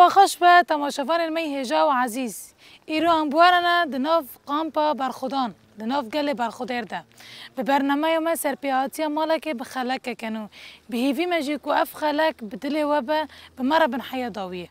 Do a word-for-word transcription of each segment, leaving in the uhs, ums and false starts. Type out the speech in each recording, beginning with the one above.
Xweş be temaşevanên me yê hêja û ezîz. Îro em bi we re ne di nav kampa Berxwedan, di nav gelê Berxwedêr de. Bi bernameya me serpêhatiya malekê bi xelekek e nû. Bi hêvî me jî ku ev xelek bi dilê we be, bi me re bin heya dawiyê.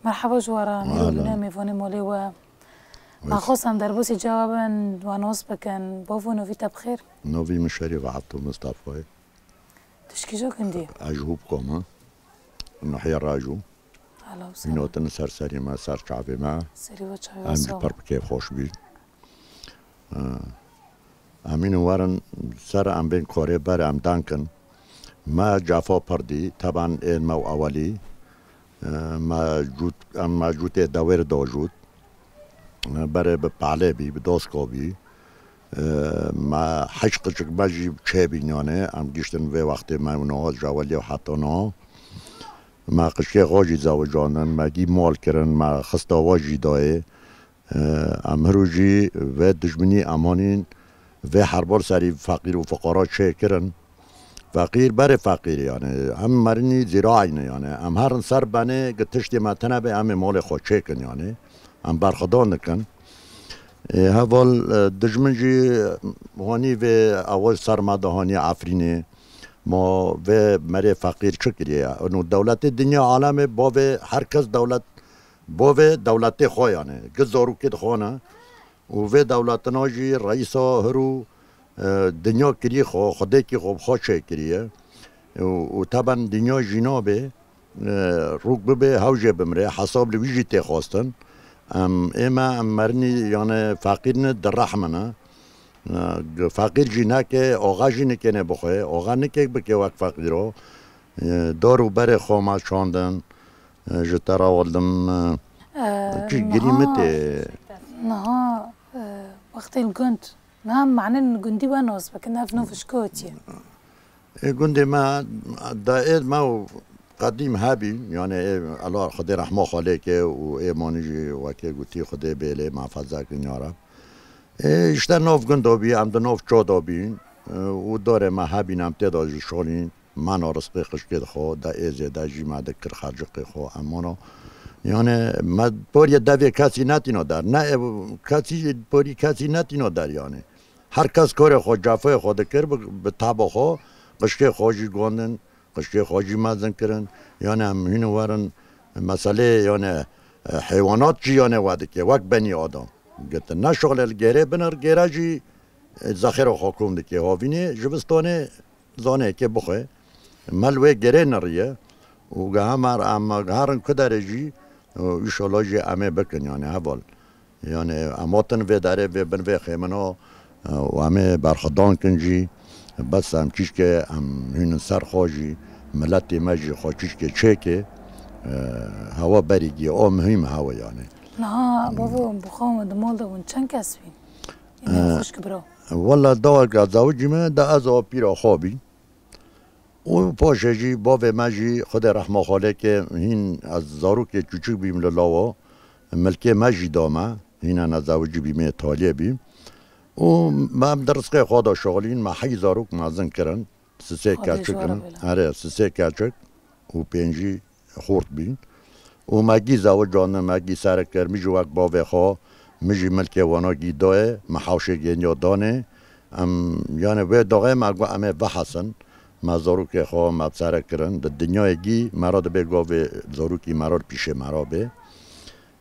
Merheba ji we re, Mîro Ahlan. Bine mêvanê malê we. Wes. Me xwest em derbasî çawa bin, we nas bikin. Bavo, novî te bi xêr. Novî min Şerîf Ebdo Mistefa ye. Tu ji kîja gundî? Ez ji Hûbkom im. Nahîya Rajo. Alo, Hîn sağ ol. Hatin ser serî me, ser çavê me. Serî we çavê we. Em jî sağ ol. Pir bi kêfxweş bîn. Ha. Em hîn werin ser em bên korê ber em dankin. Me cefa pir dî, teban ên me û ewelî. E, me cût, em me cûtê dewêr da cût. E, berê bi palê bî, bi dosko bî. E, me heşt qicik me jî çê bîn yanê. Em giştin vê wextê me û niha ji ewelî û heta niha. Me qişkê xwe jî zewicandin, me gî mal kirin, me xista we jî dayê. Em hiro jî vê dijminî em hanîn vê herbal serî feqîr û fiqara çêkirin. Feqîr berê feqîr yani. Em merinî zîraî ne yani. Em herin ser benê, gi tiştê me tune be, em ê malê xwe çêkin yani. Em berxwedan dikin. Ê, heval, e, dijmin jî hanî vê ewa ser me de hanî Efrînê. Ma vê merê feqîr çi kiriye? Û dewletê dinya alemê bavê her kes dewlet Bo vê dewletê xwe yani, gi zarokê dixwane û vê dewletina jî reîsa hir û, e, dinya kirî xwe, xwedêkî xwe bi xwe çêkiriye. Û, û teben dinya jî nabê, e, rûk bibe, hew jê bimire, hesab li wî jî tê xwestin. Em, ê me, em merinî yani feqîr ne, di rehmine. E, feqîr jî neke, axa jî nikêne bixwe, axa nikek bike wek feqîro. E, dar û berê xwe me çandin. Ji te re weldim, e, e, çi niha, girî min tê. Niha, e, wextê li gund, niha manên gundî we nas bikin, ev nû fişkotiye. Ê gundê me, da ê me û qedîm hebî, yani ê ela Xwedê rehma xwe lê ke û ê manî jî wekê gotî Xwedê bêlê mehfeze kin ya Reb. Ê işte nav gunda bî, em di nav ço da bîn, e, û dorê me hebîn, em tê da jî şolîn. Mana rizqê xişkê dixwe, da êzê de jî me dikir xerciqê xwe, em mana. Yani me poriyê devê kesî netîna der. Ne ev kesî, porî kesî netîna der yani. Her kes korê xwe, cafayê xwe dikir bi, bi taba xwe, qişkê xwe jî gondin, qişkê xwe jî mezin kirin. Yani em hîn werin meselê yani, e, heywanat jî yani we dike, wek benî adam. Gitin ne şixulê li gêrê binir, gêre jî, e, zexêra xwe kom dike. Havînê, jivistanê, zanê yekê bixwe. Me li wê gerê niriye û geha me re, em geherin ku derê jî, û înşallah jî em ê bikin, yani heval. Yani em hatin vê derê, vê bin vê xêmino, û em ê berxwedan kin jî. Bes em çîşkê em hînin ser xwe jî, miletê me jî xwe çîşkê çêke, e, hewa berî giye, o muhîm hewa yani. Niha bavo, bi xwe di mal de bûn, çend kes bîn? Yanî, e, xwişk bira. Wela dawek ez zewicî me, da ez û pîra xwe bîn. Û paşê jî bavê me jî Xwedê rehma xwe lê ke hîn ez zarokê çûçik bîm li lawa. Milkê me jî da me. Hîna ne zewicî bî me taliyê bî. Û me em di rizqê xwe de şixulîn, me heyî zarok mezin kirin. Sisê keçik in. Erê, sisê keçik û pêncî xort bîn. Û me gî zewicandin, me gî sere kir, min jî wek bavê xwe, min jî milkê wana gî dayê, me hewşê gêniya danê. Em, yani vê daxê me got em ê vehesin, me zarokê xwe me sere kirin. Di dinyayê gî me re dibe gavê zarokî me re li pîşê me re bê.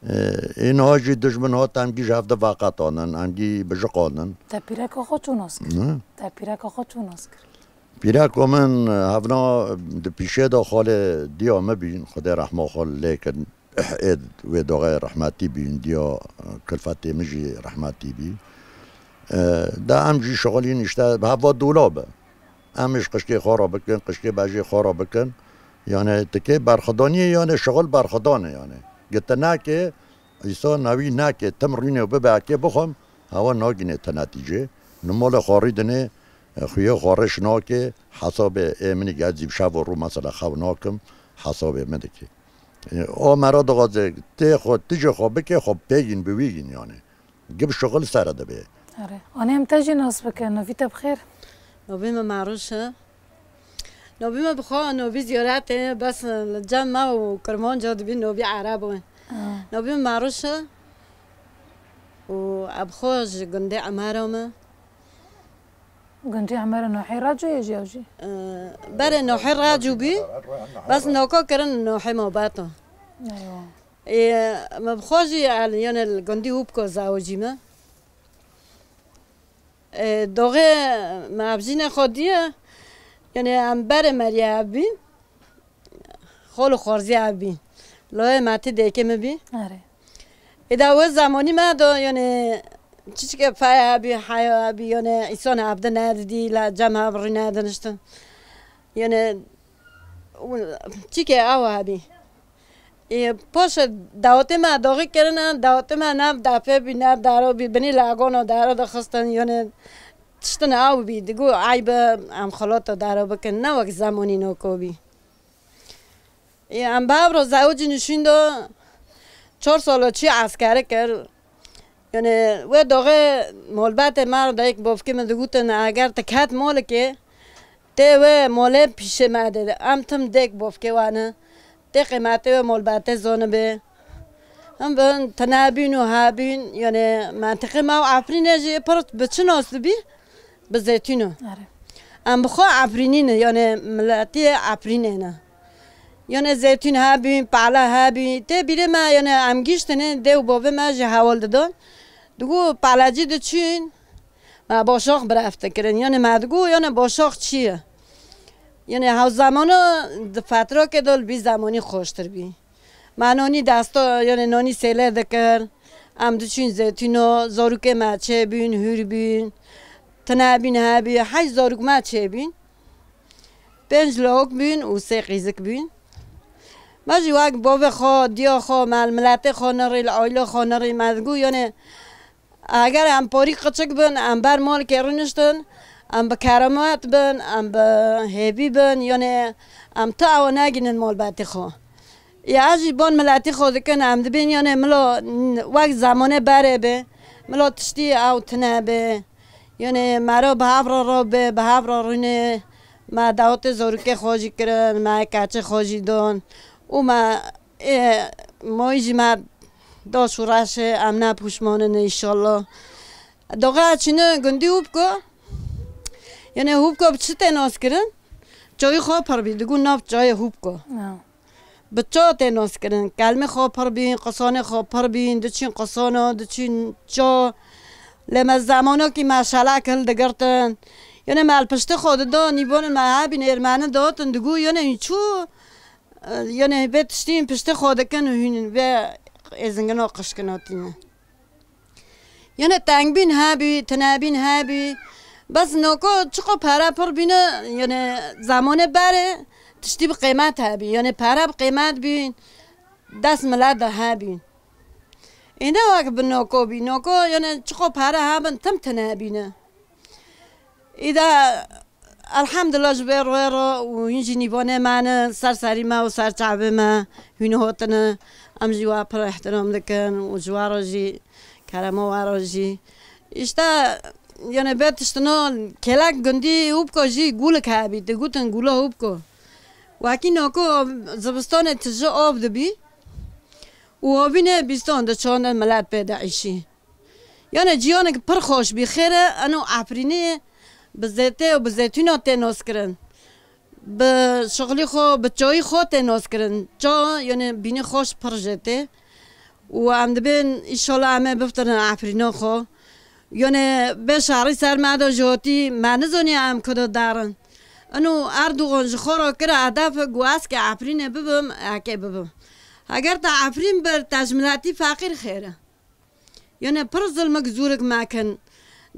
Ê, ê niha jî dijmin hat, em gî ji hev de veqetandin, em gî bijiqandin. Te pîreka xwe çû nas kir? Hı? Te pîreka xwe çû nas kir? Pîreko min, e, hevna di pîşê de xalê diya min bîn, Xwedê rehma xwe lê kin. Ê wê doxê rehmetî bîn, diya, e, kilfetê min jî rehmetî bî. E, da em jî şixulîn işte bi heva dola be. Em ê ji qişkê xwe re bikin, qişkê bejê xwe re bikin. Yani tikê berxwedaniyê, yani şixul berxwedan e yani. Gite nake, îsa newî nake, tim rûnê û bibe eke bixwem, hewa nagîne te netîcê. Li malê xwe rîdinê, Xuyê xwe reş nake, hesabê ê min ê ez zî bi şev û rû mesela xew nakim, hesabê min dike. E, o mera dixwaze tê xwe, tijê xwe bike, xwe pêgîn bi wî gîn yani. Gib şixul sere dibe. Erê. Anê em te jî nas bikin. Novî te bi xêr. Novî min Marûş e. Novî min bi xwe novî ziyaretê, bes li cem me û Kirmanca dibî novî Ereb e. Ha. Novî min Marûş e. Û ev xwe ji gundê Emera me. Gundê Emera nohê Racû ye jî ew jî? Ee, berê nohê Racû bî. Bes noko kirin nohê Mobeto. Eywa. Ê, me bi xwe jî el, yani li gundî Hûbko zawicî me. Ê, doxê me evjînê xwe diye, yani em berê meriye ev bîn, xol û xwarzî ev bîn. Loyê me tê dêkê min bî. Erê. Ê da we zamanî me do, yani çiçike faya hebî, haya hebî, yani îsan hevde nedidî, la cem hev rî nediniştin. Yani çike ew hebî. Ê, paşê dawetê me doxî kirine, dawetê me nav dapê bî, nav daro bî, binî lagona daro dixistin, yone tiştin ew bî, digo eyb e, em xelata daro bikin, ne wek zemanî noko bî. Ê, em bi hev re zewicî nişîn do, çar salo çî eskeri kir. Yani wê doxê molbetê me re dayik bofkê min digutin, eger tu ket molikê, tê wê molê pîşê me de, em tim dêk bofkê wane, tê qîmetê wê molbetê zonibe. Em bin tine bîn û hebîn, yani mentiqê me û Efrînê jî pir bi çi nas dibî? Bi zeytûn o. Erê. Em bi xwe Efrînî ne, yani miletiyê Efrînê ne. Yani zeytûn hebîn, pala hebî. Tê bîrê me, yani em giştine dê û bavê me jî hewl didon. Digo palecî diçûn, me boşax bireft dikirin. Yani me digo, yani boşax çi ye? Yani hew zamana di fetrokê de li vî zamanî xweştir bî. Me nonî desta, yani nonî sêlê dikir. Em diçûn zeytûno, zarokê me çêbûn, hûr bûn. Tine bîn hebî, heyş zarok me çêbûn. Pênc lawik bûn û sê qîzik bûn. Me jî wek bavê xwe, diya xwe, me li miletê xwe nirî, li aîlê xwe nirî, me digo, yani eger em porî qiçik bin, em ber malkê rûniştin, em bi keramet bin, em bi hêvî bin, yani em ti ew negînin malbetê xwe. Ya ez jî bon miletî xwe dikin, em dibên, yani milo n-, wek zamanê berê be, milo tiştî ew tine be. Yani mero bi hev re re be, bi hev re rûnê, me dawetê zorikê xwe jî kirin, me keçê xwe jî don. Û me, ê, moyî jî me da şûreşê, em ne pûşmanin înşallah. Doxa çîne gundî Hûbko. Yani Hûbko bi çi tê nas kirin? Çayî xwe pir bî, digo nav çayê Hûbko. Ya. Bi ça tê nas kirin? Kelmê xwe pir bîn, qisanê xwe pir bîn, diçîn qisana, diçîn ça. Lê me zemanokî me şelek hildigirtin. Yani me li piştê xwe didan, nîvanên me hebîn êrmeni dihatin, digo, yani çû, yani vê tiştî piştê xwe dikin û hûn vê êzingina qişkina tîne. Yone tengbîn hebî, tinebîn hebî. Bes noko çiqo pere pir bîne, yone zamanê berê tiştî bi qîmet hebî. Yone pere bi qîmet bîn, dest milet de hebîn. Ê ne wek bi noko bî. Noko yone çiqo pere hebin tim tinebîne. Îda Elhamdulillah ji vê rûyê re û hîn jî nîvanê me ne ser serî me û ser çavê me hûn hatine. Em jî we pir îhtiram dikin û ji we re jî kerema we re jî. Îşte, yani vê tiştino kêlek gundî Hûbko jî gulik hebî, digotin gula Hûbko. Wekî noko zivistanê tije av dibî û havînê bîstan diçane milet pê diişî. Yani ciyanek pir xweş bî. Xêr e, eno Efrînê bi zêtê û bi zeytûna tê nas kirin. Bi şixulî xwe, bi çayî xwe tê nas kirin. Ça, yani bînî xweş pir jê tê. Û em dibên, înşallah em ê biftirin Efrîna xwe. Yani vê şerî ser me de jotî, me nizanî em ku de derin. Eno Erdogan ji xwe re kire hedef, got ez ke Efrînê bibim, eke bibim. Heger te Efrîn bir, te ji miletî feqîr xêr e. Yone pir zilmik zûrik me kin.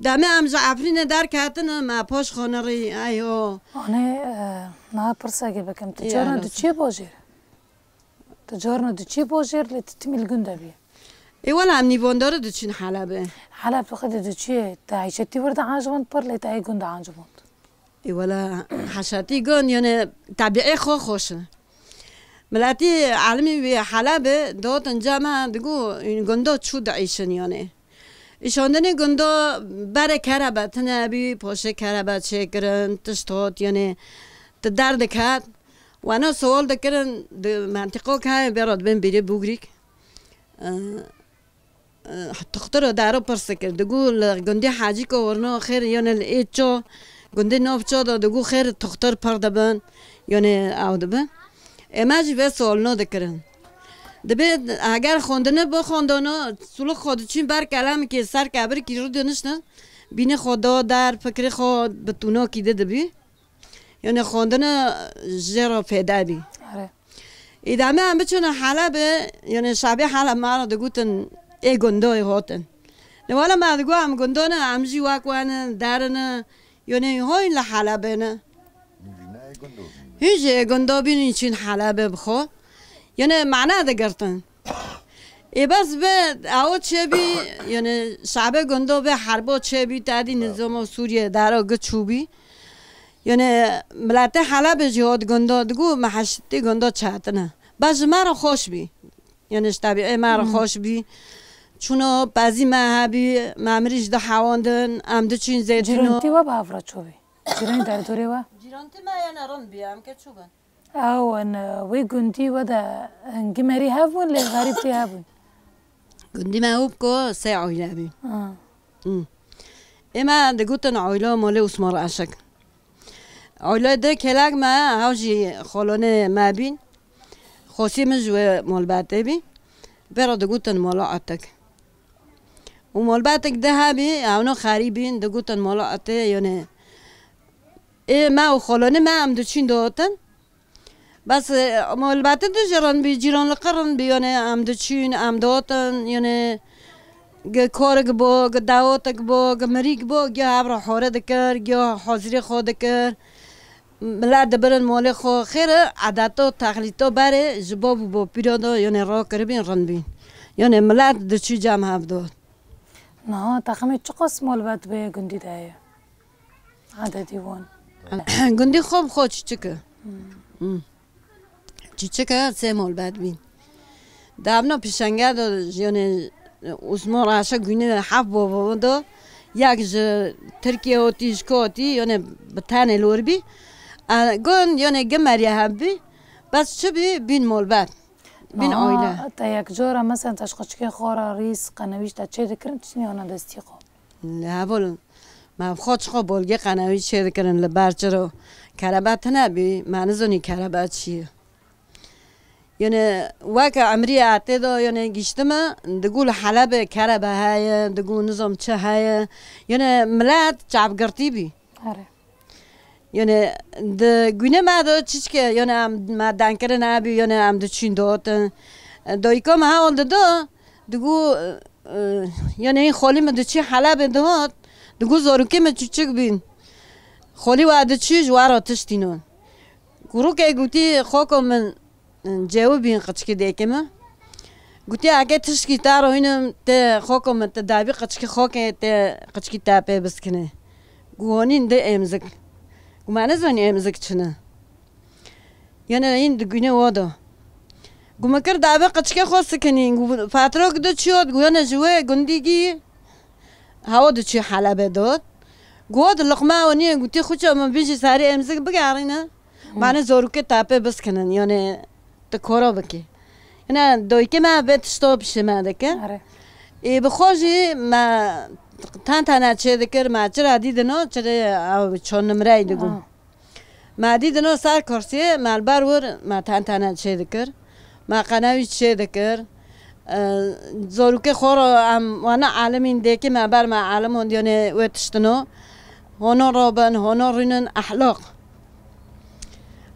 Demê em ji Efrînê derketine, me paş xwe nirî, eyho. Anê, e, niha pirseke bikim. Tu carna diçiyê bajêr? Tu carna diçiyê bajêr, lê tu timî li gund de bî? Ê wela em nîvandare diçin Helebê. Heleb tu xwe de diçiyê, te heyşetî wir de anciband pir, lê te ê gund de anciband. Ê wela, heşatî gund, yani, tebîê xwe xweş e. Miletî elimî wî Helebê dihotin cem me, digo, gundo çû diîşin, yani. Îşandinê gundo berê kerebe tine bî, poşê kerebe çêkirin, tişt hot, yani, tu derdiket. Wana sual dikirin, di mentiqo ke heye bêra dibên bîrê bûgrîk. Tuxtiro daro pirs dikir. Digo li gundê Hecîko wirno xêr, yone li ê ço, gundê nov ço de digo xêr tuxtir pir dibin, yone ew dibin. Ême jî vê solno dikirin. Dibê heger xwendine bixwendano, sulix xwe diçîn ber kelemekê ser kebirkî rû diniştin, bînê xwe do der, fikrê xwe bi tûnokî di dibî. Yone xwendine jê re fêde bî. Are. Îdame em biçûne Helebê, yone şabê Heleb me re digotin ê gundoyê hotin. Li wele me digo em gundo ne, em jî wek we ne, derin e. Yone hoy li Helebê ne. Hîn jî ê gundo bîn, çîn Helebê bi xwe. Yone mana digirtin. Ê bes be awo çêbî, yani şabê gundo be herbo çêbî, tadî nizamo Sûriye daro gi çûbî. Yani miletê Helebê jî hot gundo digo me heştî gundo çatine. Bes ji me re xweş bî. Yani ji tebîê me re xweş bî. Çûno pezî me hebî, me mirî ji di hewandin, em diçîn zeytîno. Cîrantî we bi hev re çûbî? Cîranî derdorê we? Cîrantî me yani rind bî, em ke çûbin. Ew, in, wê gundî we de, in, gimerî hev bûn, lê xerîbtî hev bûn? Gundî me hûb ku sê oyle bî. Ha. Hı. Ê me digotin oylo molê Usmor Aşik. Oylo de kelek me, hew jî xolonê me bîn. Xosî min ji wê molbetê bî. Pê re digotin molo Atik. Û molbetik de hebî, hewno xerîbîn, digotin molo Atik, yone ê me û xolonê me em diçîn dihotin. Bes, e, malbate de jî rind bî, cîranlixî rind bî, yani em diçûn, em dihotin, yani gi korik bo, gi dawotik bo, gi mirîk bo, gi hev re hore dikir, gi hazirê xwe dikir. Milet dibirin molê xwe. Xêr e, edeto, texlîto berê ji bo bû bo pîro de, yani rakiribîn rind bîn. Yani milet diçû cem hev dot. Niha texmê çiqas malbat bê gundî de heye? Ededî wan. Gundî xwe bi xwe çiçik e. Hmm. Hmm. Çiçik e, sê malbat bîn. Davno pişenge de, yani, Usmo Raşa gune hef bo bo do, yak ji Tirkiye otî, ji ku otî, yani, bi tenê lor bî. E, gund, yani, gimeriye hev bî. Bes çi bî, bîn malbat. Bîn aile. Te yek cara, mesela, te ji qeçikê xwe re rîs, qenewîş te çê dikirin, tiştî yana destî xwe? Li heval me bi xwe çiqo bolgê qenewî çê dikirin, li ber çiro kerebe tine bî, me nizanî kerebe çi ye. Yani weke emrî etê de, yani giştime, digo li Helebê kerebe heye, digo nizam çi heye. Yani milet çavgirtî bî. Here. Yani di gune me de çiçke, yani em me denkirin ebî, yani em diçîn dihotin. Dayika me hewl dida, digo, e, yani hîn xalî min diçî Helebê dihat, digo zarokê min çiçik bîn. Xalî we diçî ji we re tiştî nan. Kurukê gotî, xoko min, cewibîn qiçikî dêkê min. Gotî, eke tişkî te re hînim, te xoko min, te davî qiçikî xokê, te qiçikî te pê biskine. Gu honîn de emzik. Gu me nezanî emzik çi ne. Yene hîn di gune wa da. Gu me kir davê qiçikê xwe sikinîn. Gu fatirok de çi yot, gu yene ji wê gundî gî. Hewa diçî Helebê dot. Got, liqma ew niye, gotî, xuça min, bijî serê emzik bigerîne. Hmm. Mane zorûkê tapê biskinin, yani tu koro bikî. Yine doykê me vê tişto pişê me dike. Are. Ê bi xwe jî me ten tane çê dikir, me çira dîdino, çirê ew çon nimreyê digo. Ah. Me dîtino ser kursiyê, me li ber wir me ten tene çê dikir. Me qenewî çê dikir. E, zorûkê xwe re em wana alimîn dêkî me ber me alim hondiyonê wê tiştino. Hono robin, hono rûnin ehlaq.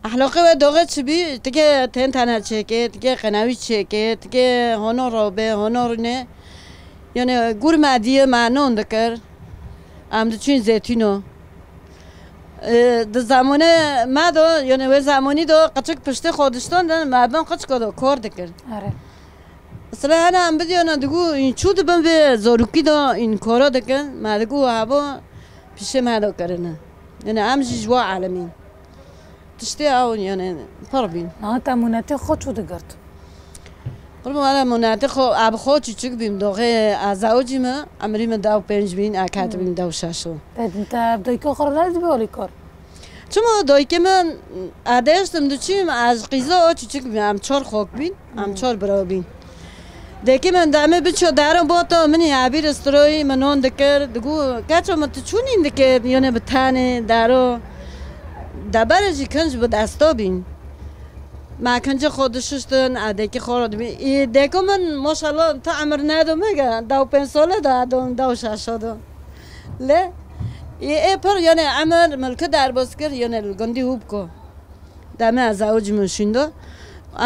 Ehlaqê wê doxê çi bî? Tikê ten tene çêkê, tikê qenewî çêkê, tikê hono robê, hono rûnê. Yani gur me diye me non dikir. Em diçûn zêtîno. E, di zamonê me de, yani wê zamonî de qeçik piştê xwe diştandin, me bin qeçiko de kor dikir. Are. Sila hene em bidiyana digu, în çû dibin vê zorûkî de, în koro dikin, me digu habo pişê me de kirine. Yani em jî ji wa alemîn. Tiştê ew yani pir bîn. Niha te mûnetê xwe çû digirt? Qurban wala mûnetê xwe, ez bi xwe çûçik bîm, doxê ez zewicî me, emrî me dew pênc bîn, ez ketibîm dew şeş o. Te, te bi dayika xwe re nedibî alîkar? Çima dayikê min, ez dêştim diçîm, ez ji qîza o çûçik bîm, em çar xok bîn, em çar bira bîn. Dayikê min demê biço dero bota min ya bîr istiroyî min non dikir, digu, "Keça min tu çûnîn dikir, yone bi tenê dero." Debere jî kinc bi desta bîn. Me kincê xwe dişuştin, ez dayikê xwe re dibî. Ê dayika min maşallah ta emir nedo me ge, dew pênc sale de, dew, dew şeş de. Lê ê, ê pir, yani, emir milki derbas kir, yani, li gundî Hûbko. Demê ez zewicî min şûnda.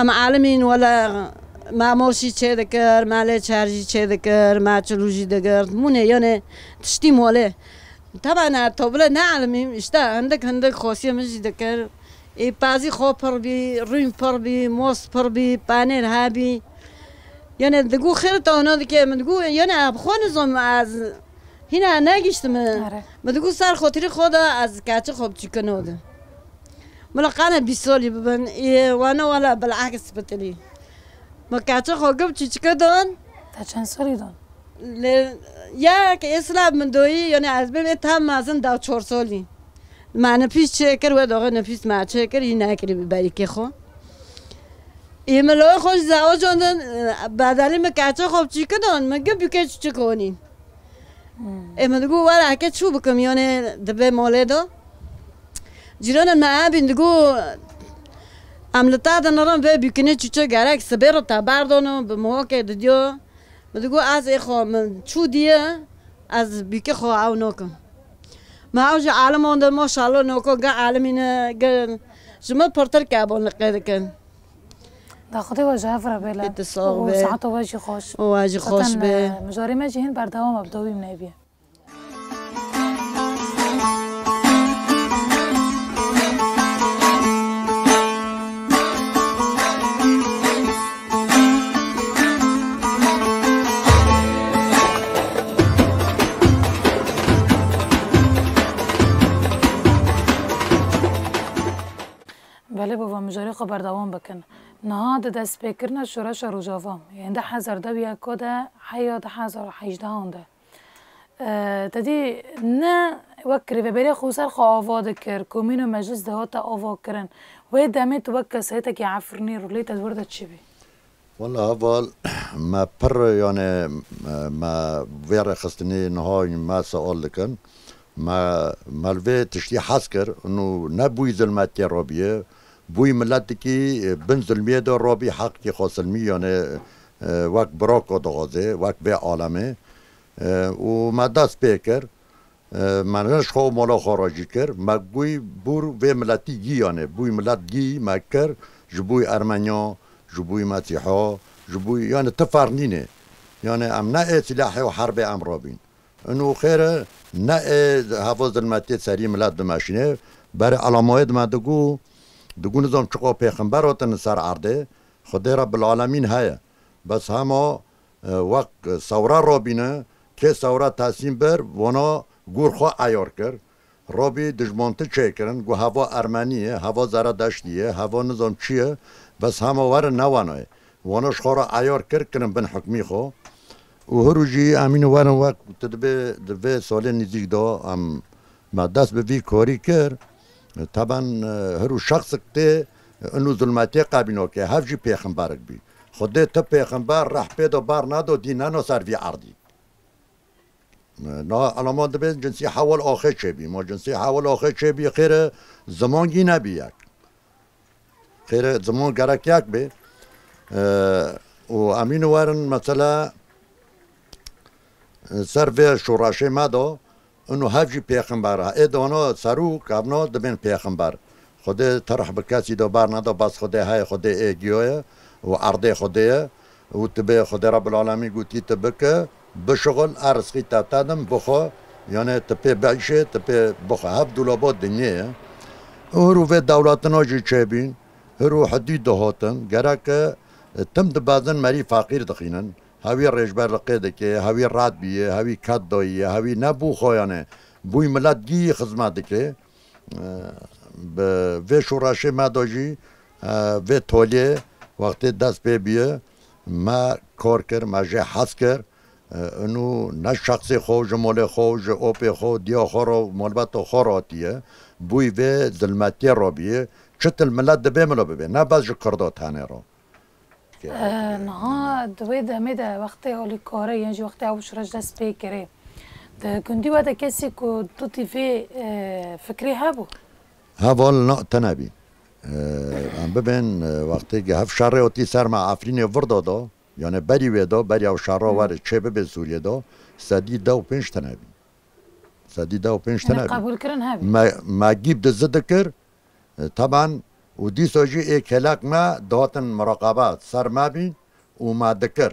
Em alimîn, wele me moşî çê dikir, me lê çerjî çê dikir, me çilû jî digirt. Mûnê, yani, tiştî molê. Teben ez tobile ne alimîm, işte, hindik, hindik xosiyê min jî dikir. Ê pazî xwe pir bî, rûyn pir bî, mos pir bî, panêr hebî. Yani, digu xêr te ona dike, min digu, yani, bi xwe nizom ez Hîna negiştime. Are. Mi digu ser xotirî xwe de ez keçê xwe biçûkino de. Mila qane bîst solî bibin, ê wana wala bilakis bitilî. Mi keçê xwe gib çûçike don. Te çend solî don? Lê ya ke ê silav min doyî, yani ez bê tam mezin da çor solî. Ma nefîs çêkir, we doxê nefîs ma çêkir, yî nekirî bi berîkê xwe. Ê mi lo xwe ji zewicandin, bedelî mi keçê xwe biçûkidon, mi gib bûkê çûçik honîn. Ê min digo, were heke çû bikim, yonê dibê molê de. Cîranên me hebîn digo, em li te de nirin vê bûkinê çûçe gerek sibê re te berdono, bi mihokê didiyo. Min digo, ez ê xwe min çû diye, ez bûkê xwe ew nakim. Me ew ji aliman de maşallah noko ge alimîne, ge ji min pirtir kebon li qê dikin. Da Xwedê we ji hev re bêle. Ê tu sax be. Û saeta we jî xweş. Û we jî xweş be. Zaten, e, mijarê me jî hîn berdewam e, bi dawî min hêviye. Belê bava, mijarê xwe berdewam bikin. Niha di destpêkirina şoreşa Rojava, yên du hezar dew yeko de heya du hezar hejdehan de, e, te dî ne wek rêveberê xwe ser xwe ava dikir, komîn û meclis dihate avakirin. Wê demê tu wek kesayeteke Efrînî rolê te di wir de çi bî? Wela heval, me pir, yani, me vê rêxistinê niha me sual dikin. Me, me li vê tiştî hez kir, û nebûyî zilmetiyê robîye, bûyî miletikî bin zilmiyê de robî heqkî xwe silmî, yani, e, wek birako dixwaze, wek vê alemê. E, û me dest pê kir. E, me ne ji xwe û mala xwe re jî kir, me gûyî bûr vê miletî gî, yani bûyî milet gî me kir, ji bûyî Ermeniya, ji bûyî Mesîha, ji bûyî, yani ti ferq nîne. Yani em ne ê silahê û herbê em rabîn. Ino xêr e, ne ê heva zilmetê serî milet bimeşîne. Berê elamayê de me digo, digo nizam çiqa pêxember hatine ser erdê, Xwedê Rebbil Alemîn heye. Bes hema, e, wek sewra rabîne, kê sewra teslîm bir, vana gor xwe eyar kir. Rabî dijmanti çêkirin, got heva Ermenî ye, heva Zeredeştî ye, heva nizam çi ye, bes hema werin ne wana ye. Wana ji xwe re eyar kir, kirin bin hukmî xwe. Û hir û jî em îno werin wek tu dibê, di vê salê nîzîk de em, me dest bi vî karî kir. Teben, e, hir û şexsik tê, e, ino zulmetê qebîl nake, hev jî pêxemberik bî. Xwedê ti pêxember reh pê de ber nedo, dî neno ser vî erdî. Na, elama dibê cinsî hewal axê çêbî. Ma cinsî hewal axê çêbî, xêre ziman gî nebî yek. Xêre ziman gerek yek bê. E, û emîn werin, mesela, e, ser vê şoreşê me de, ino hev jî pêxember e. Ê dana serok, evna dibên pêxember. Xwedê terh bi kesî de ber neda, bes Xwedê heye, Xwedê ê giyo ye û erdê Xwedê ye. Û tu bê Xwedê Rebbil Alemîn gotî tu bike, bişixul, ez rizqî te te dim, bixwe, yani tu pê biîşe, tu pê bixwe. Hev dolaba dinyê ye. Hir û vê dewletina jî çêbîn, hir û hidî dihatin, gereke, e, tim dibezin merî feqîr dixînin. Hewî rêjber li qê dike, hewî red bîye, hewî ket dayiye, hewî ne bû xwe, yani bûy milet gî xizmet dike. E, bi vê şoreşê me de jî, e, vê toliyê wextê dest pê bûye, me kar kir, me jê hez kir. E, û ne şexsê xwe, ji molê xwe, ji opê xwe, diya xwe re, malbeta xwe re hatiye. Bûyî vê zilmetiyê re bûye. Çitil milet divê milo bibe, ne bes ji Kurda tenê re. Ee, niha di wê demê de wextê alîkarê yan jî wextê ew şoreş dest pê kirê, di gundî we de kesî ku dûtî vê, e, fikrê hebû? Heval na tenebî. Ee, em bibên, e, wextê ge hev şerê otî ser me Efrînê vir da da, yani berî wê da, berî ew şerra were çê bibe Sûriyê da, sedî deh û pênc tenebî. Sedî deh û pênc tenebî. Qebûlkirin hebî. Me, me gîb dizi dikir, E, teban û dîsa jî ê kelek me dihatin miraqebe ser me bîn û me dikir.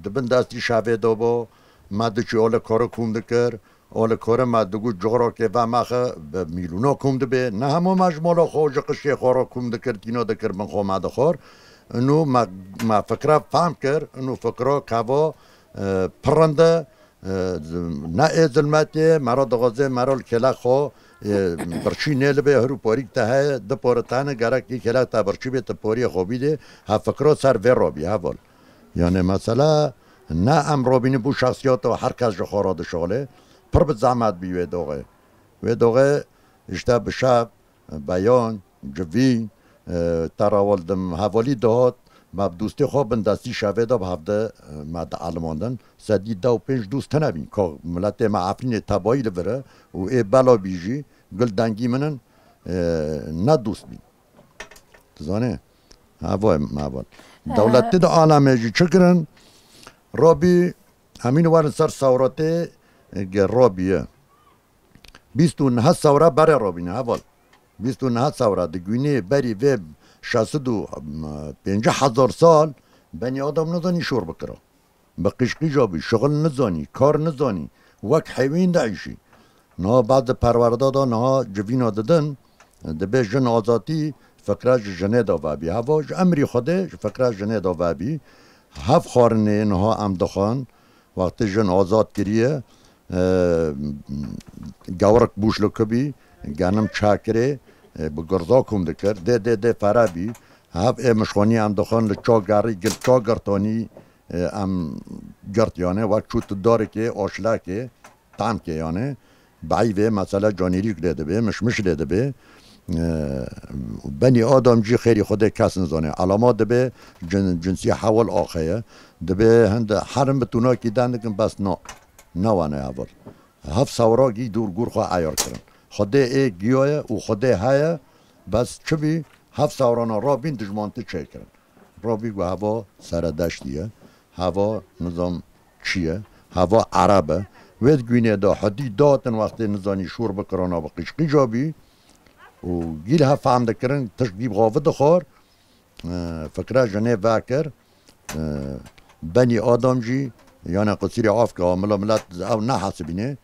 Di bin destî şevê de bû, me diçî olê kore kûm dikir, olê kore me digot coxrakê ve mexe bi mîlûna kûm dibe. Ne hema me ji mala xwe ji qişkê xwe re kûm dikir, tîna dikir bin xwe me dixwar. Ino me, me fikra fehm kir, ino fikra keva, e, pirinde, E, ne ê zilmetê, mera dixwaze, mera li kêlek xwe, e, birçî nêlibe, hir û porîk te heye, di pore te hene, gerek kî kêlek te birçî bê, tu poriyê xwe bîdê, ha fikro ser vê robî, heval. Yani mesela, ne em robînî bû şexsiyata her kes ji xwe re dişixulê, pir bi zehmet bî wê doxê. Wê doxê, işte bi şev, beyan, civîn, e, te re wal dim hevalî dihat, me bi dostê xwe bin destî şevê de bi hevde, e, me dielmandin. Sedî deh û pênc dost tune bîn. Ka miletê me Efrînê tebayî li vir e û ê bela bî jî gul dengî min in, e, ne dost bîn. Tu zanê? Heval, heval. Dewletê de alemê jî çi kirin? Robî, hemîn werin ser sewretê, e, ge robî ye. Bîst û neh sewra berê robîne, heval. Bîst û neh sewra di gûnê berî vê şeş sed û pêncî hezar sal benî adam nizanî şor bikira. Bi qîjqîja bî, şixil nizanî, kar nizanî, wek heywan dieyşî. Niha bad di perwerda de niha civîna didin, dibê jin azatî fikra ji jinê de vebî. Heva ji emrî Xwedê ji fikra jinê de vebî. Hev xwarinê niha em dixwin, wextê jin azad kiriye, e, gewrik bûş li ku bî, genim çekirê, e, bi girza kom dikir, dê, dê, dê fere bî. Hev ê mişxonî em dixwin li ça gerî, gil ça girtanî, e, em girt, yani wek çû tu darekê, aşlekê, tamkê, yani. Beyvê, mesela canîrîk lê dibe, mişmiş lê dibe. E, benî adam jî xêrî Xwedê kes nizane. Elama dibe cin-, cinsî hewal axeye. Dibe hinde herin bi tunakî den dikin, bes na, ne wane heval. Hev sewra gî dûr gûr xwe eyar kirin. Xwedê ê giya ye û Xwedê heye, bes çi bî, hev sewrana rabîn dijman ti çêkirin. Robî ku heva seredeştî ye, heva nizam çi ye, heva ereb e. Wê di gûnê de hedî datin wextê nizanî şûr bikirana bi qîjqîja bî û gîl hev fehm dikirin, tişt gî bi xwe dixwar, e, fikra jinê vekir, e, benî adam jî, yani qisîrê avka mila milet ew nehesibîne,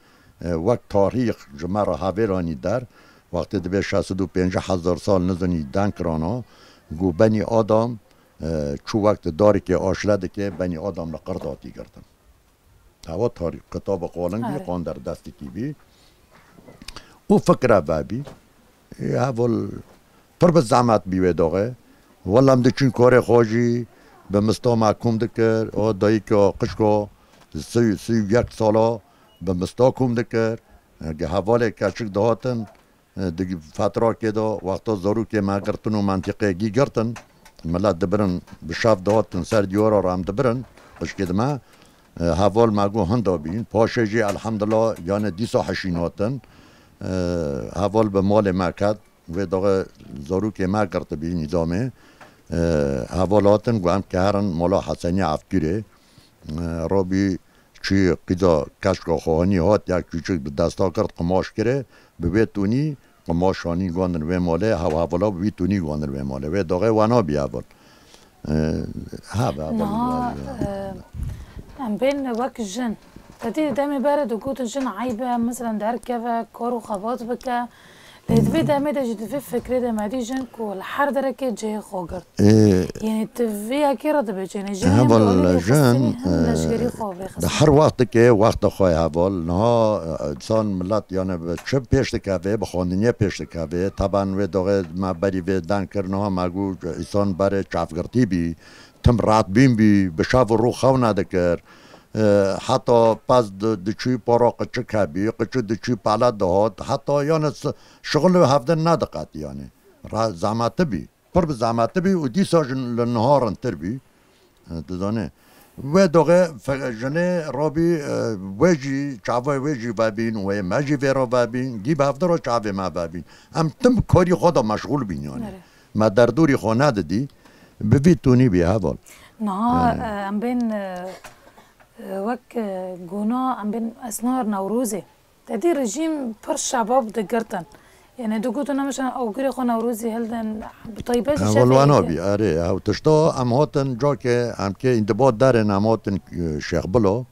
e, wek tarîx ji me re hevêr anî der, wextê dibê şeş sed û pêncî hezar sal nizanî den kirana, ku benî adam, e, çû wek tu darikê aşle dike, benî adam li qir datî girtin. Hewa tarî-, kitaba qalin bî, qan der destikî bî. Û fikra vebî. Ê, heval pir bi zehmet bî wê doxê. Wela em diçûn korê xwe jî bi mista me kom dikir. O dayika qişko sî, sî û yek sala bi mista kom dikir. Ge hevalê keçik dihatin, e, di fetrakê de wexta zarokê me girtin û mentiqê gî girtin, milet dibirin, bi şev dihatin ser diyara re em dibirin, qişkê di me, e, heval me got hinda bîn. Paşê jî elhamdulillah, yani dîsa hişîn hatin. E, heval bi malê me ket, wê daxê zarokê me girtibî nîzamê. E, heval hatin, got em ke herin mala Hesenî Efkirê. E, Robî çû qîza keşka xwe hanî hat, yek çûçik bi desta girt, qimaş kirê, bi vê tonî qimaş hanî gandin wê malê, hew hevala bi vî tonî gandin wê malê. Wê daxê wena bî heval. E, hev, heval. Niha, e, em bên wek jin. Te dî demê berê digotin jin eyb e, mesela derkeve, kar û xebat bike. Lê di vê demê de jî, di vê fikrê de me dî jin ku li her derekê cihê xwe girt. Ê, Yanî tu vê yekê re dibêjî, yanî jin hem Heval, rolê jin, xistinî hem e, leşkerî xwe vê di xistinî. Her wextekê wexta xwe ye heval. Niha, e, însan milet, yani, bi çi pêş dikeve, bi xwendiniyê pêş dikeve. Taban wê doxê me berî vê dan kir, niha me got însan berê çavgirtî bî, tim rahat bîn bî, bi şev û rû xew nedikir. E, heta pez di-, diçû poro qiçik hebî, qiçû diçû pele dihot, heta, yani, s-, şixul û hevdin nediqetî, yani. Ra-, zehmetî bî. Pir bi zehmetî bî û dîsa jin li niha rintir bî. E, dizanê. Wê doxê fe-, jinê robî, e, wê jî, çavê wê jî vebîn, wê me jî vê re vebîn, gî bi hevdiro çavê me vebîn. Em tim bi karî xwe de meşxûl bîn, yani. Erê. Me derdorî xwe nedidî, bi vî tûnî bî heval. Niha, Yani. e, em bên, e, e, wek, e, gona, em bên esnar Newrozê. Te dî rejîm pir şebab digirtin. Yanî digotin, em şan awgirê xwe Newrozî hildin, bi taybet jî Heval şevê wana yekê. Bî, erê, ew tişta em hatin, cakê em kê îndibat derin, em hatin, e, Şêxbilo,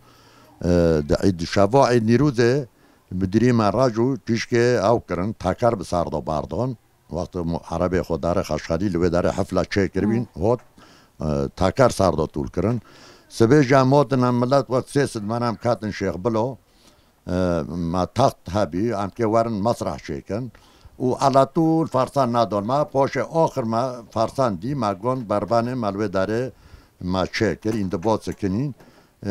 e, di Îd, şeva Îd Nîrûzê, Mudirî me Raco tîşkê ew kirin, teker bi ser de berdan. Wextê mu-, erebê xwe darê Xeşxelî li wê derê hefla çêkiribîn, Hmm. hot, e, teker ser de tûl kirin. Sibê jî em hatin, em milet wek sê sed me em ketin Şêxbilo, e, me text hebî, em kê werin mesreh çêkin. Û elatû li Farsan nedon me, paşê axir me Farsan dî, me gon bervanê me li wê derê me çêkir, îndibat sekinîn. E,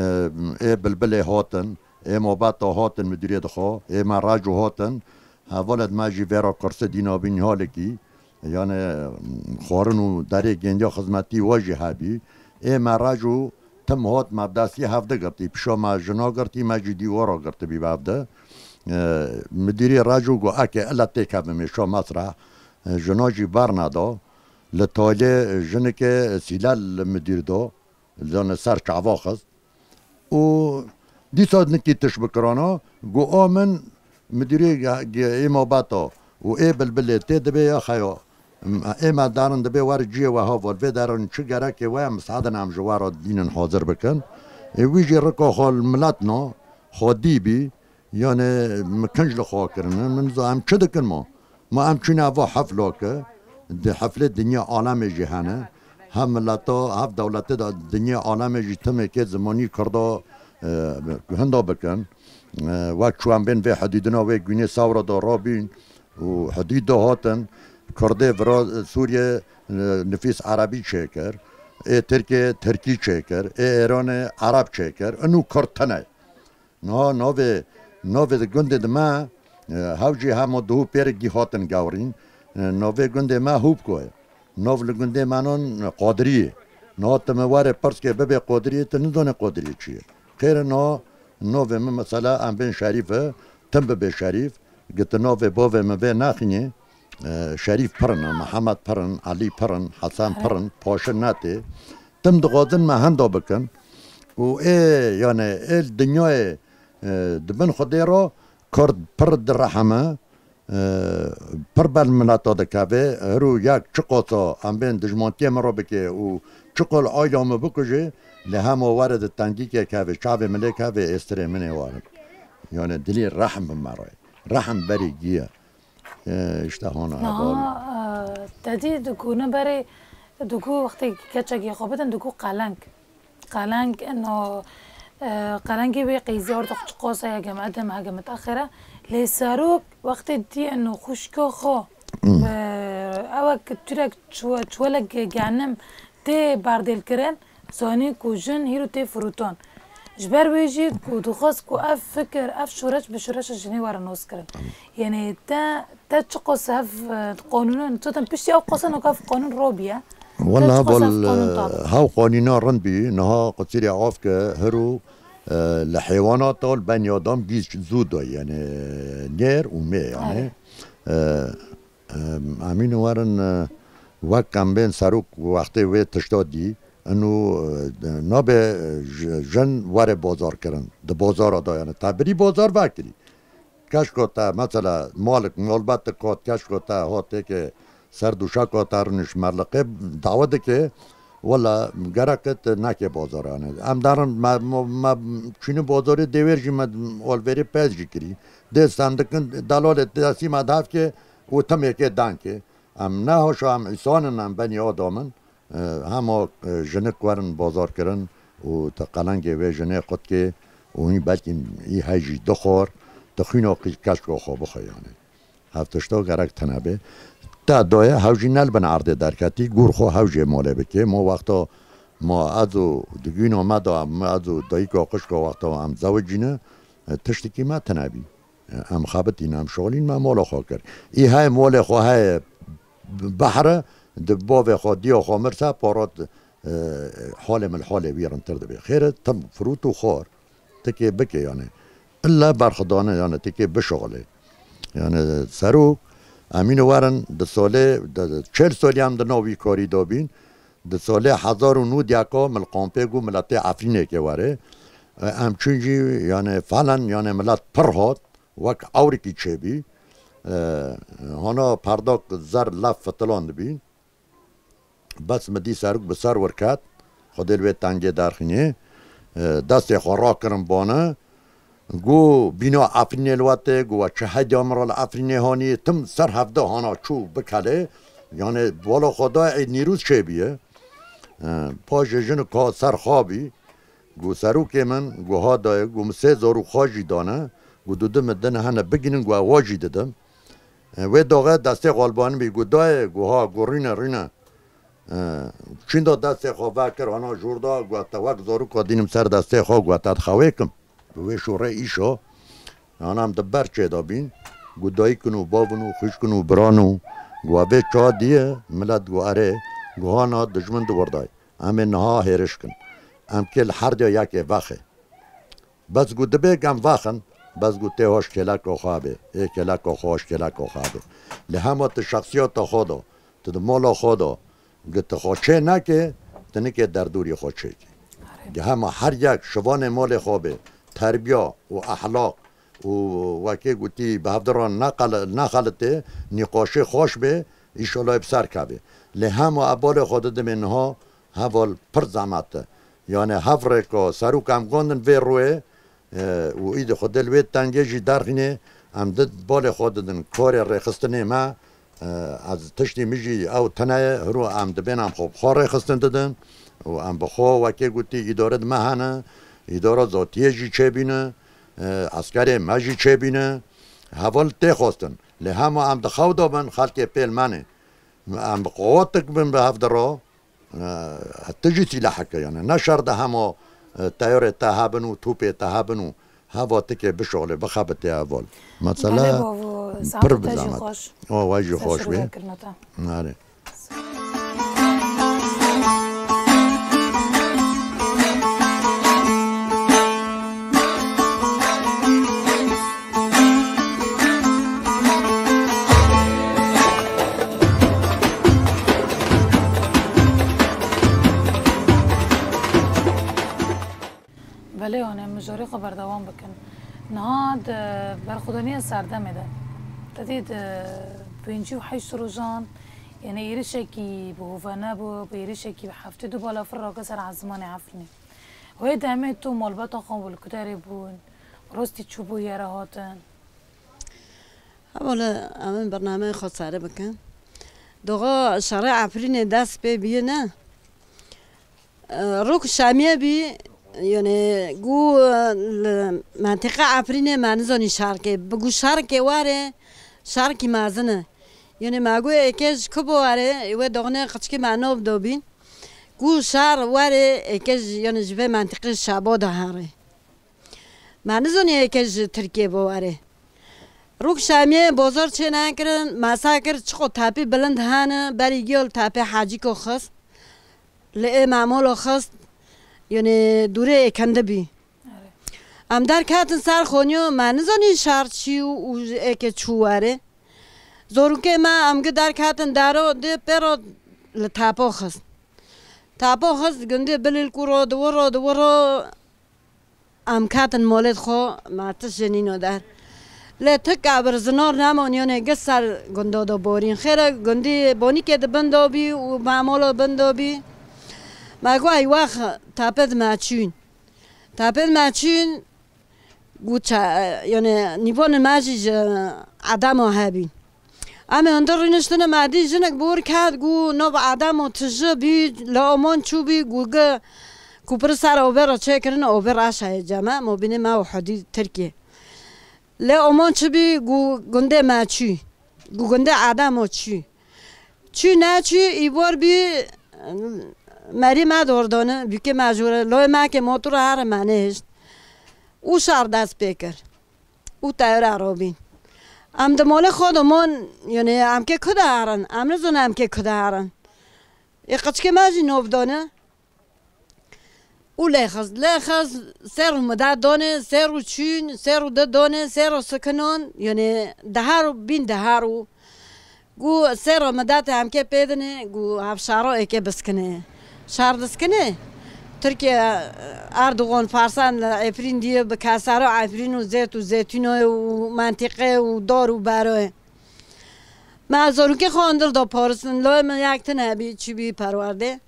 ê Bilbilê hatin, ê Mobeta hatin, mudirê dixwe, ê me Raco hatin. Hevalê me jî vê ra kurse dîna bî Nîhalekî. Yani, xwarin û derê gendiya xizmetî we jî hebî. Ê me Raco tim hot me bi destî hevdi girtî. Pişa me jina girtî, me jî dîwara girtibî bi hevdi. E, mudirê Raco got, eke illa têkevimê şa mesra. E, jina jî berneda. Li talê jinike sîlel li mudir da. Li ser çava xist. Û dîsa nikî tiş bikirana, got, a min mudirê ge-, ge-, ê Mobeta û ê Bilbilê tê dibê ya xeya. M-, ê me darin dibê wer ciyê we heval, vê derin çi gerekê we ye, misadin em ji we re dînin hazir bikin. Ê wî jî rika xwe li milet na, xwedî bî, yani, min kinc li xwe kirin. Min za em çi dikin ma? Ma em çûne eva hefla ke, di heflê dinya alemê jî hene. Hev mileta, hev dewletê de dinya alemê jî timê kê zimanî Kurda, e, hinda bikin. E, wek çû em bên vê hidîdina wê gûnê Sewra de rabîn û hidîd de hatin, Kurdê vira Sûriye, e, nifîs erebî çêkir, ê Tirkê tirkî çêkir, ê Êranê ereb çêkir, inu Kurd tine. Niha navê, navê di gundê di me, e, hew jî hema duhû pêrek gî hatin gewrîn. E, navê gundê me Hûbko ye. Nav li gundê me nan Qadiriyê. Niha tu me were pirs ke bibê Qadiriyê, tu nizanê Qadiriyê çi ye. Xêr e, niha navê min mesela em bên Şerîf e, tim bibê Şerîf, gi tu navê bavê min vê nexînê, e, Şerîf pir in, Mihemed pir in, Elî pir in, Hesen pir in, paşê netê. Tim dixwazin me henda bikin. Û ê, yani, ê li dinyayê, e, di bin Xwedê re Kurd pir direhime, e, pir ber mileta dikeve, hiro yek çiqasa em bên dijmantiyê min re bike û çiqol ayla min bikuje, lê hema were di tengîkê keve, çavê min lê keve, êstirê min ê warin. Yani, dilê rehm bi me re. Rehm berê giye. E, işte hona Niha, heval. e, te dî diku ne berê, diku wextê keçekê xwe bidin, diku qeleng. Qeleng eno, e, qelengê wê qeyzî ortox çiqosa hege meqdim, hege miteaxire. Lê serok wextê dî eno xwişka xwe, Hmm. e, ewek turek çu-, çuwelek genim tê berdêlkirin, zanî ku jin hîro tê firotan. Ji ber wê jî ku dixwest ku ev fikir, ev şoreş bi şoreşa jinê were noskirin. Yanî te, te çiqas ev, e, qanûnan, zaten piştî ew qasa noka ev qanûn robiye. Te Wela çiqas ev bol, qanûn e, tabe? Hew qanûna rind bî, niha qusîrê av ke hiro, e, li heywanata li benî adam gî zû da, yani nêr û mê, yani. Evet. E, Em, em îno werin, e, wek em bên serok wextê wê tişta dî, ino, e, nabe, e, j-, jin were bazar kirin. Di bazara da yani. Te birî bazar vekirî. Keşko te, mesela, malik, malbetik hat, keşko te hat têke ser duşaka te riniş merliqê dawe dike, wela gerek te neke bazar yani. Em darin me, me, me çûnî bazarê dêwêr jî me olverê pez jî kirî. Dê sendikin, delalê destî me dav ke, û timêkê dankê. Em ne haşa em îsan in, em benî adam in. E, hema, e, jinik werin bazar kirin û te qelengê wê jinê qutkê û hîn belkî î hey jî dixwar, tu xwîna qî-, keşka xwe bixwe yanî. Ev tişta gerek tune bê. Te daye hew jî ne li bin erdê derketî, gûr xwe hew jê malê bikê. Ma wexta ma ez û di gîna me de, em, ez û dayika qişka wexta em zewicîne, e, tiştekî me tune bî. Em xebitîn, em şolîn, me mala xwe kir. Î hey molê xwe heye behre, di bavê xwe, diya xwe mirse, parat, e, halê min halê wî rintir dibe. Xêr e, tim firût û xwar, tikê bike yani. Îlla berxidane yani, tikê bişolê. Yani serok, em îno werin, di solê, di, di çel solî em di nav wî karî de bîn. Di solê hezar û nû diyaka min li kampê got miletê Efrînê ke were. E, em çûn jî, yani, felen, yani, milet pir hat, wek ewrikî çêbî. E, hana perdak zer lef fitilan dibî. Bes min dî serok bi ser wir ket, Xwedê li wê tengê derxînê. E, destê xwe rakirin bane. Got, bîna Efrînê li we tê, got, we çi heydiya min re li Efrînê hanî, tim ser hevde hana çû bikelê, yanê wala xwe da ê nîrûz çêbîye. E, paşê jinik hat ser xabî, got, serokê min, got, ha dayê, got, min sê zarok xwe jî dane, got, du du min din hene bigînin, got, ewa jî didim. E, wê daxê destê xwe li ba min bî, got, dayê, got, ha, got, rîne, rîne. E, çinda destê xwe vekir, hana jor da, got, te wek zaroka dînim ser destê xwe, got, te dixewêkim. Bi wê şorê îşo, hana em di ber çê de bîn, got, dayik in û bav in û xwişk in û biran û, got, vê çawa diye, milet got, erê, got, hana dijmin di wir de ye. Em ê niha hêriş kin. Em kê li her diya yekê vexê. Bes got, dibê em vexin, bes got, tê hoş kêleka xwe bê, ê kêleka xwe hoş kêleka xwe bê. Lê hema tu şexsiyeta xwe de, tu di mala xwe de, gi tu xwe çê neke, tu nikê derdorî xwe çêkî. Gi hema her yek şivanê malê xwe bê, terbiya û ehlaq û wekê gotî bi hevdiran neqel-, nexelitê, nîqaşê xweş bê, îşallah bi ser kevê. Lê hema ev balê xwe didimê niha, heval pir zehmet e. Yani hev rêka serok em gondin vê rûyê, e, û îdî Xwedê li wê tengê jî derxînê, em di balê xwe didin karê rêxistinê me, e, ez tiştî min jî ew tune ye, hiro em dibên em xwe bi xwe rêxistin didin û em bi xwe wekê gotî îdare di me hene, îdara zatiyê jî çêbîne, e, eskerê me jî çêbîne, heval tê xwestin. Lê hema em di xew de bin, xelkê pêl me ne. Em bi qewat dikbin bi hev de re, E, tu jî sîleheke yani. Ne şer de hema, e, teyarê te hebin û topê te hebin û heva tikê bişolê, bixebitê heval. Mesele Belê bavo, pir saeta bi te jî zehmet. Xweş. O, we jî xweş bê. Teşekkür ederim. Erê. Belê, hûn ê mijarê xwe berdewam bikin. Niha di berxwedaniya serdemê de, te dî di pêncî û heşt rojan, yanî êrişekî bi hove nebû, bi êrişekî bi heftê du balafir rake ser esmanê Efrînê. Wê demê tu malbata xwe li ku derê bûn, rastî çûbû yere hatin? Hevala, em ê bernameyê xwe sare bikin. Doxa şerê Efrînê dest pê bîye ne. E, rok şamiye bî, yani, gu, e, li mentiqa Efrînê me nizanî şerkê. Bi gu şerkê were, şerkî mezin e. Yani, me gu êkê ji ku bo were, wê doxnê qiçkî me nov dobîn. Gu şer were, êkê ji, yani, ji vê mentiqê şabo de here. Me nizanî êkê ji Tirkiyê bo were. Rûk şamiyê bozor çê nekirin, masa kir, çiqo tapî bilind hene, berî giyo li tapê hacîko xist. Li ê memolo xist, yanî dûrê êkendi bî. Em derketin ser xoniyo, me nizanî şar çi û êkê çû were. Zorûkê me em gi derketin dero, dê pêro li tapo xist. Tapo xist, gundê bilîl kuro, diwiro, diwiro. Em ketin molêt xwe, me tişt jê nîno der. Lê tik abir zinar nemon, yonê gi ser gundo do borîn. Xêre gundî bonîkê di bin do bî û mamolo bin do bî. Me got, "Ey wex, tapê di me çûn." Tapê di me çûn, got, "Ça-, yonê nîvonê me jî ji edemo hebîn." Em ê hundir rîniştine, me dî jinek bi wir ket, gu nov Adem û tije bî, li Oman çû bî, gu gi kupir ser obe re çêkirin, obe raşayê ceme, mobînê me û Hudî Tirkiyê. Lê Oman çi bî, gu gundê me çû, gu gundê Adem û çû. Çû neçû, îbor bî, merî me dordane, bûkê me jûre, loyê me ke motora here me nehişt. Û şar dest pê kir. Û teyra robîn. Em di molê xwe de mon, yanî em kê ku de herin, em nizin em kê ku de herin. Ê qiçkê me jî nov dane. Û lê xist, lê xist, ser û mida dane, ser û çûn, ser û de dane, ser û sikinon, yanî dehar û bîn dehar û Gu sê ro midatê em kê pê dinê, gu hevşaro êkê biskine. Şar diskine. Tirkiye, Erdogan Farsan li Efrîn diye bi kesaro Efrîn û zêt û zêtûnoyê û mentîqe û dor û beroyê. Me zorûkê xwe hundir da paristin, loyê min yek tine bî, çi bî perwerdê.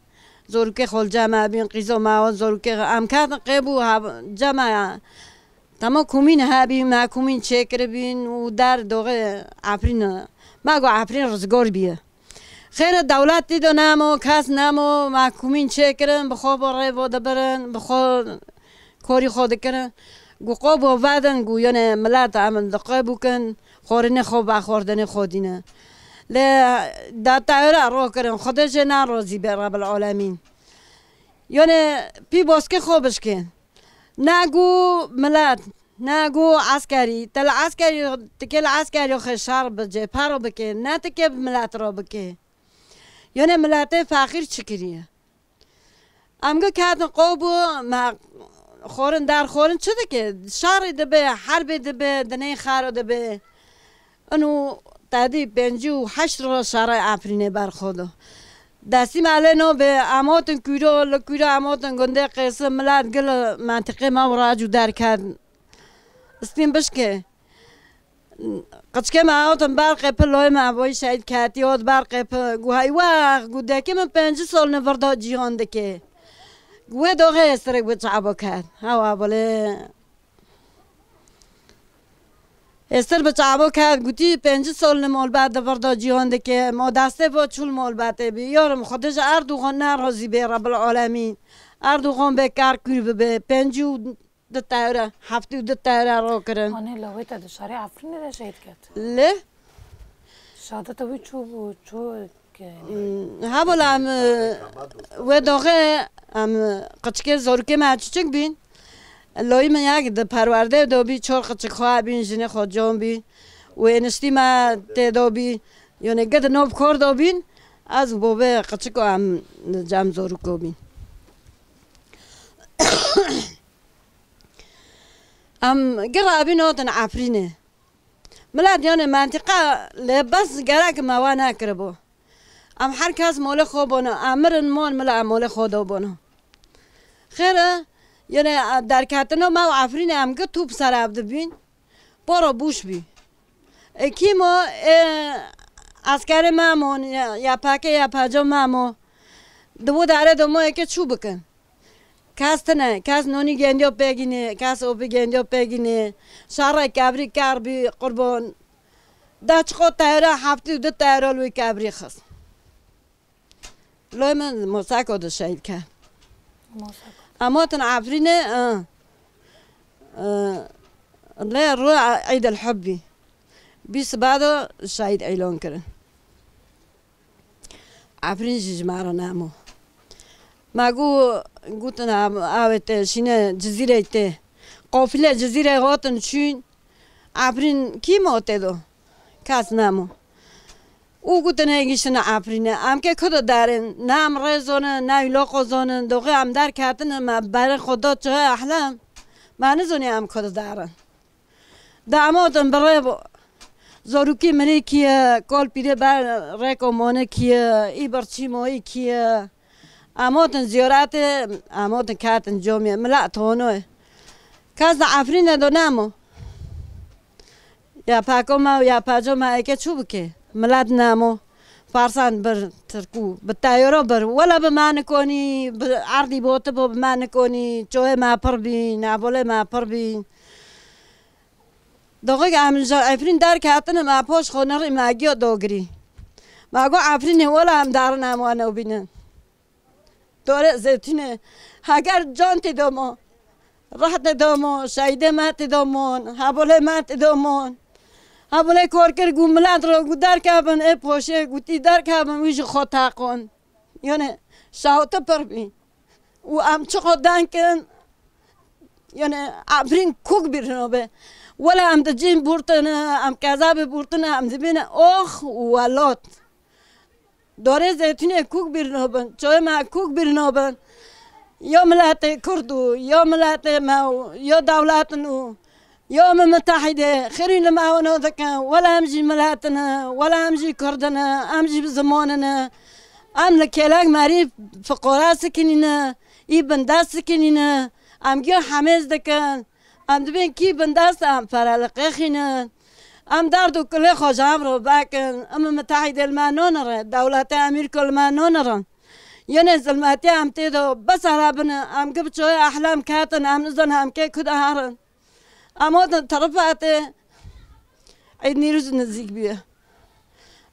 Zorûkê xwe li cem me bîn, qîzo me wan zorûkê xwe. Em ketin qê bû, cem me ya. Tema kumîn hebî, me kumîn çêkiribîn û der doxê Efrîn. Me got Efrîn rizgor bîye. Xêre dewlet tî de nemo, kes nemo, me kumîn çêkirin, bi xwe bo rê bo dibirin, bi xwe korî xwe dikirin. Gu qo bo vedin, gu yone milet em li qe bûkin, xorînê xwe vexwardinê xwe dîne. Lê da teyra ro kirin, Xwedê jê nerozî be Rebil Alemîn. Yone pî boskê xwe bişkên. Ne gu milet, ne gu eskerî. Te li eskerî, tikê li eskerî xwe şer bi cephe ro bike, ne tikê bi milet ro bike. Yone miletê feqîr çi kiriye? Em gi ketin qo bû, me xorin der xorin çi dike? Şerî dibe, herbê dibe, dinê xero dibe. Ino tedî pêncî û heşt roj şerê Efrînê berxwe do. Destî me lê no be, em hatin kûro, li kûro em hatin gundê Qêsi, milet gil mentiqê me û racû derket. Stîn bişke. Qiçkê me hatin ber qepil, loyê me boy şehîd ketî, hot ber qepil. Gu hey wext, gu dekê min pêncî sol li vir de cîhan dike. Gu wê doxê hêstirek bi çabo ket. Hewa bolê. Hêstir bi çavo ket, gotî, pêncî sol li molbet di vir de cîhan dike. Ma destê bo çûl molbetê bî. Yarim, Xwedê ji Erdogan nerazî bê, Rebil Alemîn. Erdogan bê kar kûr bibe. Pêncî û du tewre, heftê û du tewre ro kirin. Anê lawê te di şarê Efrînê de şehîd ket. Lê? Şehadeta wî çû bû, çû Hevala em, e, wê doxê em, e, qiçikê zorikê me çiçik bîn. Loyî min yek di perwerdê de bî, çor qiçik xwe bîn, jinê xwe con bî. Wê niştî me tê de bî. Yonê gid nov kor de bîn. Ez û bobê qiçik em li cem zoriko bîn. Em gir rabîn otin Efrînê. Milet yonê mentiqa lê bes gerek me wa nekiribo. Em her kes molê xwe bono, em mirin mon mila em molê xwe do bono. Xêr e, yene derketino me û Efrînê em gi tûp ser ev dibîn, poro bûş bî. E, kîmo, e, eskerê me mon, ya, ya pekê ya peco me mo. Di bo dare do mo eke çû bikin. Kes tine, kes nonî gendiyo pêgînê, kes opî gendiyo pêgînê. Şarê kebrî ker bî, qurbon. Da çiqo teyra heftê û du teyra li wî kebrî xist. Loy min Mosako de şehîd ke. Mosako. Em hatin Efrînê, ı, ı, lê ro Eid el Hubbî. Bîst siba de şehîd îlan kirin. Efrîn jî ji me re nemo. Me got, gotin, "Avê te şîne Cizîreyê te." Qofîle Cizîreyê hatin çûn. Efrîn kî ma tê do? Kes nemo. Û gotin, "Hê giştine Efrînê." Em kê ku de derin? Ne em rê zonin, ne îloqo zonin. Doxê em derketine, me berê xwe da çiha ehlem. Me nizonî em ku de derin. Damotin bi rê bo. Zorûkî mirî kiye, kol pîrê ber rêko mone kiye, î birçî moyî kiye. Amotin ziyoratê, amotin ketin comê, milet honoy. Kes di Efrîne do nemo. Ya peko me û ya peco me eke çû bike? Milet nemo. Farsan bir, Tirkû, bi teyoro bir. Wela bi me nikonî, bi erdî boti bo bi me nikonî, çoyê me pir bîn, abolê me pir bîn. Doxik em ji Efrîn derketine, me poş xwe nerî me giya dogirî. Me got Efrînê wela em darin em wan nobînin. Dore zeytûnê. Heger can tê domo. Reh tê domo. Şehîdê me tê domon. Hebolê me tê domon. Hebolê kor kir gu milet ro gu derkevin ê poşê gu tî derkevin wî ji xwe taqon. Yani şahoti pir bî. Û em çiqo denkin, yani Efrîn kuk birino be. Wela em di cîn burtine, em kezabê burtine, em dibîne ox û welot. Dorê zeytûnê kuk birino bin, çoyê me kuk birino bin. Ya miletê Kurd û ya miletê me û ya dewletin û ya me mitehîdê xêrî li me wino dikin. Wela em jî miletin e, wela em jî Kurdin e, em jî bi zimonin e. Em li kêlek merî fiqora sikinîne, î bindest sikinîne. Em giya hemêz dikin. Em dibên kî bindest em pere li qêxînin. Em derd û kulê xwe ji hev re vekin. Em mitehîdê li me nonire. Dewletê Amerîka li me nonirin. Yenê zilmetê em tê de bes herebine. Em gi bi çoyê ehlem ketin. Em nizan em kê ku de herin. Em hatin terifetê Eyd Nîrûz nizîk bûye.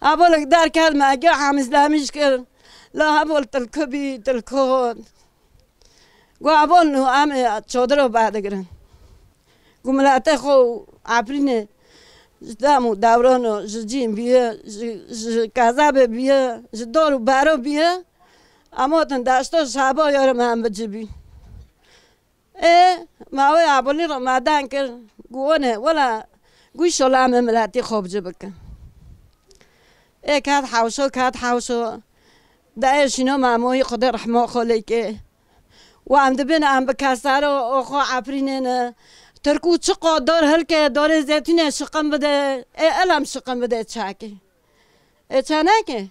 Hebolek derket me gi hemîzlemîş kir. La hebol tilku bî, tilku. Got, "Hebol nû em ê çodiro bedigirin." Got, "Miletê xwe û Efrînê ji dem û dewran û ji cîn bûye, ji, ji kezebê bûye, ji dor û bero bûye. Em hatin deşto şaba yarim em bi ci bî." Ê, ma wê Ebulî re me deng kir, got, "Wene, wela, got, înşallah em ê miletî xwe bi ci bikin." Ê, ket hewşo, ket hewşo. De ê şîno me moyî Xwedê rehma xwe lê ke. Û em dibin em bi kesaro û xwe Efrînê ne. Tirkû çi qo dor hilke, dorê zeytûnê şiqin bide. Ê, el em şiqin bide çakê. Ê, çanekê?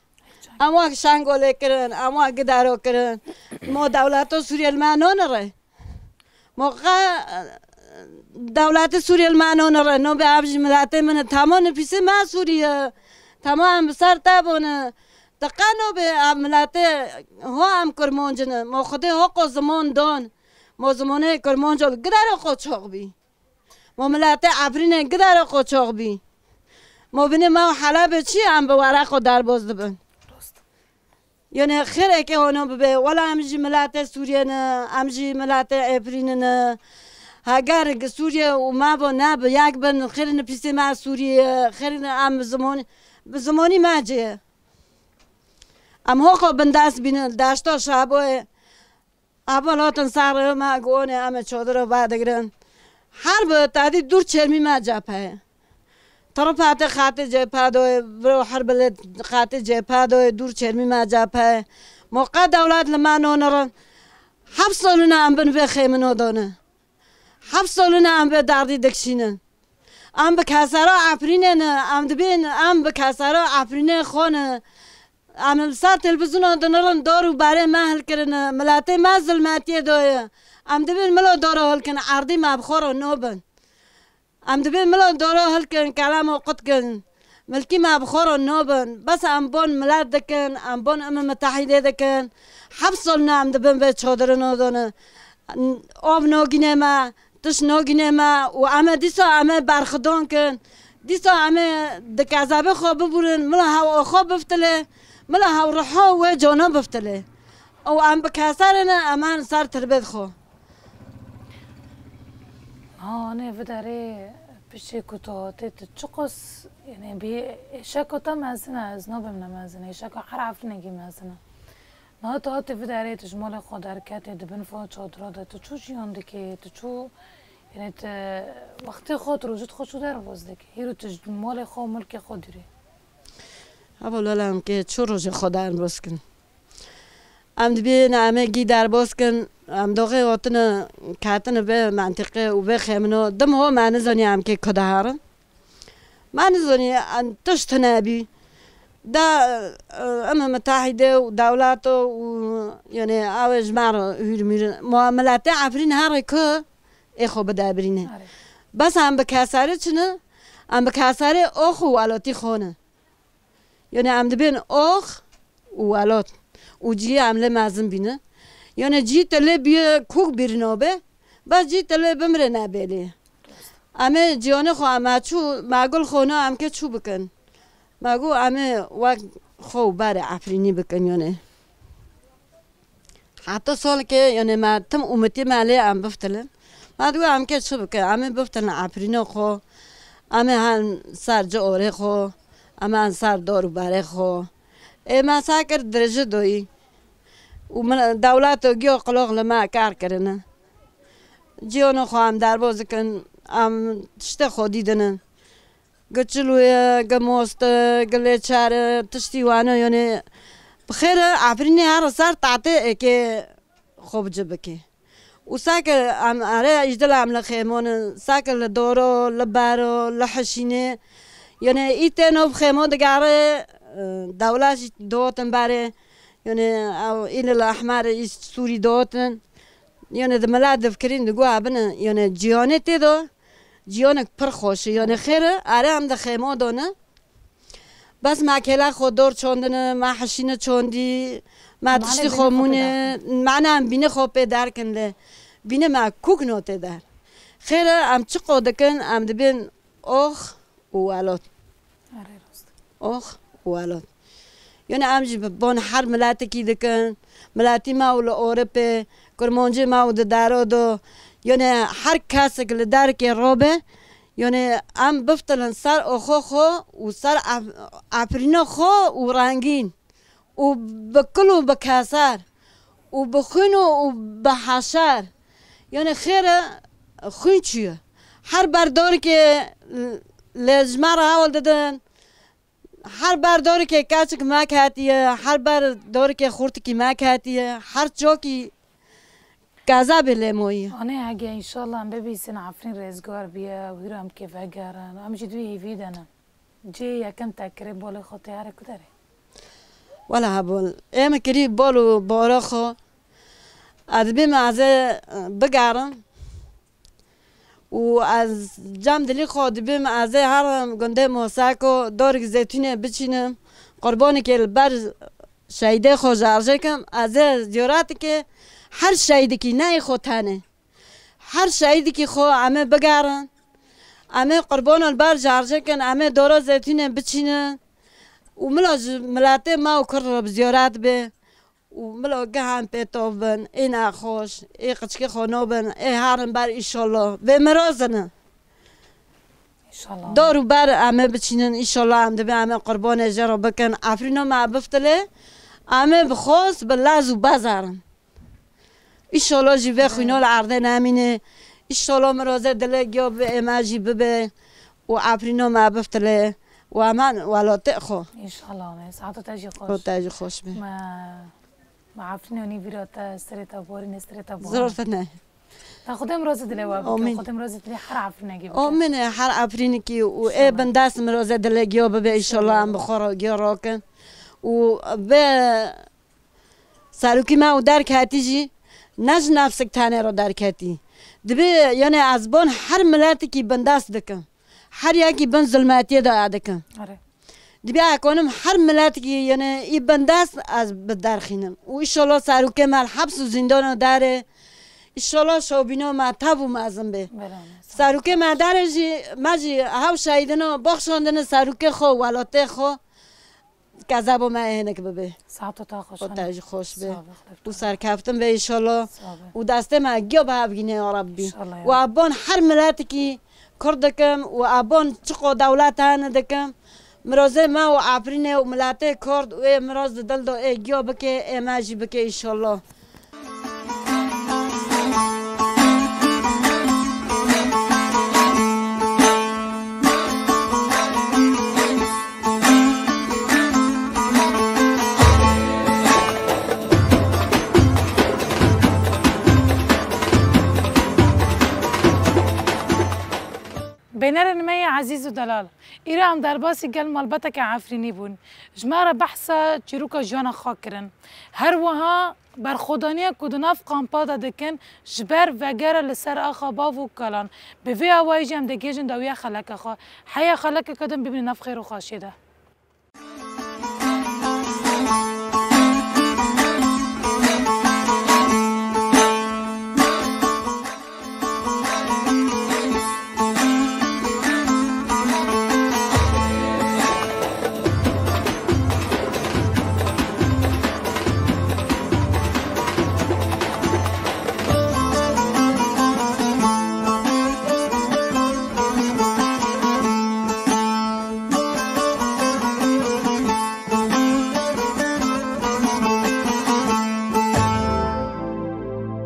Em wek Şengolê kirin, em wek Gidaro kirin. Mo dewleto Sûriyê li me nonire. Mo qe dewletê Sûriyê li me nonire. No be ev jî miletê min e. Temo nifîsê me Sûriye. Temo em bi ser te bûne. Te qe no be ev miletê ho em Kurmoncin e. Mo Xwedê ho qo zimon don. Mo zimonê Kurmonco li Gidaro qo çok bî. Mo miletê Efrînê Gidaro qo çok bî. Mo binê me û Helebê çi em bi were xwe derbaz dibin. Rast. Yani xêrekê ono bibe. Wela em jî miletê Sûriyê ne, em jî miletê Efrînê ne. Heger gi Sûriye û me bo ne bi yek bin, xêr nifîsê me Sûriye, xêr em bi zimonî, bi zimonî me cê. Em ho xwe bindest bînin, deşto şaboyê. Ava lotin sağlığı me gone em çodiro vedigirin. Her bi tadî dûr çermî me cephe. Tirpatê xatê cephe doye, viro her bilê xatê cephe doye, dûr çermî me cephe. Moqa dewlet li me nonirin. Heft solina em bin vê xêmino done. Heft solina em vê derdî dikşînin. Em bi kesara Efrînê ne, em dibên em bi kesara Efrînê xwe ne. Em li ser televîzyona dinirin dor û berê me hilkirine, miletê me zilmetiyê doye. Em dibên milo doro hilkin, erdî me bi xwe re nobin. Em dibên milo doro hilkin, kelamo qut kin. Milkî me bi xwe re nobin. Bes em bon milet dikin, em bon Umem Mitehîdê dikin. Heft sol ne em dibin vê çodirin odone. Ov nogîne me. Tişt nogîne me û em ê dîsa em ê berxidon kin. Dîsa em ê di kezebê xwe bibûrin, mila hew xwe biftilê, mila hew riho wê cona biftilê. Û em bi keserê ne, em an ser tirbêt xwe. Ha, anê viderê piştê ku tu hatê, tu çiqas, yani, bî êşeka te mezin e, ez nabim ne mezin, êşeka her Efrînekî mezin e. Niha tu hatî vî derê, tu ji malê xwe derketê, di bin van çadira de, tu çû jiyan dikê, tu çû, yani tu wextê xwe, tu rojê xwe çû derbas dikê. Hîro tu ji malê xwe, milkê xwe dûrê. Heva lala em kê çû rojê xwe derbas kin. Em dibên em ê gî derbas kin, em doxê hatine, ketine vê mentiqê û vê xêmino. Dim ho me nizanî em kê ku diherin. Me nizanî, em tişt tune bî. Da, e, em mitehîde û dewleto û, yani, ew ê ji me re hûr mûr in. Ma miletê Efrîn herê ku ê xwe bide birîne. Are. Bes em bi keserê çi ne? Em bi keserê ox û welatî xwe ne. Yani, em dibên ox û welat. Û cihê em lê mezin bîne. Yani, cihê te lê bîye kûk birîno be, bes cihê te lê bimire nebêlê. Em ê ciyanê xwe, em çû, me gul xwe na em kê çû bikin. Me got, em ê wek xwe û berê Efrînî bikin, yanê. Heta salkê, yanê me tim umîtî me lê em biftilin. Me digot, em kê çi bikin? Em ê biftilin Efrîna xwe. Em ê hen ser ciorê xwe. Em ê hen ser dar û berê xwe. Ê me sa kir dirêjî doyî. Û min dewlet û giyo qulaq li me kar kirine. Ciyana xwe em derbas dikin, em tiştê xwe dîdinin. Gi çilû ye, gi most e, gi lêçer e, tiştî wane, yanê bi xêr e, Efrînê here ser tahtê êkê xwe bi ci bike. Û seke em ere îjdila em li xêmonin, seke li doro, li bero, li hişînê. Yanê î têno bi xêmo digere, e, dewla jî dihotin berê. Yanê ew î li Ehmer î Sûrî dihotin. Yanê di milet difikirîn digot hebine. Yanê ciyanê tê de, ciyanek pir xweş e. Yanê xêr e, ere em di xêmo de ne. Bes me kêla xwe dor çandine, me hişîne çandî, me tiştî xwe mûne, mane em bînê xwe pê derkin lê bînê me kûk no tê der. Xêr e, em çi qo dikin, em dibên ox û welat. Erê rast. Ox û welat. Yanê em jî bi bon her miletekî dikin. Miletî me û li Ewropê, Kurmancê me û di dero do. Yanê her kesek li derkê robe, yanê em biftilin ser oxo xwe û ser ef-, efrîna xwe û rengîn û bi kul û bi keser û bi xwîn û, û bi heşer. Yanê xêr e, xwîn çûye. Her ber dorkê lê ji me re hewl didin. Her ber dorikê keçik me ketiye, her ber dorikê xurtikî me ketiye, her çokî kezabê lê moyî. Anê hege înşallah em bibîsin Efrîn rêzgar biye, wî re em kê vegerin. Em jî di wî hêvî de ne. Cihê yekem te kirê bolê xwe tê here ku derê? Wela hebol. Ê min kirî bol û bora xwe. Ez dibêm ez ê bigerim. Û ez cem dilî xwe dibêm, ez ê herim gundê Moseko, dorik zeytûnê biçînim, qurbanikê li ber şehîdê xwe şarjê kim, ez ê ziyoretikê her şehîdikî, ne ê xwe tenê. Her şehîdikî xwe em ê bigerin. Em ê qurbana li ber şarjê kin, em ê dora zeytûnê biçînin. Û mila ji miletê me û Kurd re bi ziyoret bê. Û milo gihan pê tov bin, ê nexweş, ê qiçkê xwe nobin, ê herin ber îşallah. Vê mirazin e. Înşallah. Dor û ber em ê biçînin, îşallah em dibê em ê qurbanê jê re bikin. Efrîna me biftilê, em ê bi xwest, bi lez û bezerin. Îşallah jî vê xwîna li erdê nemîne. Îşallah mirazê dilê giya bi ê me jî bibe û Efrîna me biftilê û hemen welatê xwe. Înşallah, me saeto te jî xweş. Û te jî xweş be. Me, me Efrînanî vîra te, serê te borîne, serê te borîne. Zor te ne. Te Xwedê mirazê dilê we bike. Amîn. Xwedê mirazê dilê her Efrînekî bike. Amîn, her Efrînekî û ê bindest mirazê dilê giya bibe, înşallah em bi xwe re giya rakin. Û vê Serokê me û derketî jî ne ji nefsek tenê re derketî. Dibê, yanê ez bon her miletekî bindest dikim. Her yekî bin zulmetiyê de ya dikim. Are. Dibê ekonim her miletekî, yanê î bindest ez biderxînim. Û îşallah serokê me li heps û zîndana derê. Îşallah şobîna me tev û mezin bê. Serokê me derê jî, me jî hew şehîdina baxşandine serokê xwe, welatê xwe. Kezebo me hinek bibe. Saeto te xweş. Û te jî xweş be. Û serkeftin be înşallah. Û destê me giya bi hev gîne ya Rabbî. Û abon her miletikî Kurd dikim û abon çiqo dewlet hene dikim. Mirazê me û Efrînê û miletê Kurd û ê miraz di dil de ê giya bike, ê me jî bike înşallah. Bînerên me yê ezîz û delal, îro em derbasî gel malbateke Efrînî bûn. Ji me re behsa çîroka jiyana xwe kirin. Her wiha berxwedaniya ku di nav kampa de dikin, ji ber vegera li ser axa bav û kalan. Bi vê awayî jî em digihîjin dawiya xeleka xwe. Heya xelekeke din bibînin nav xêr û xweşiyê de.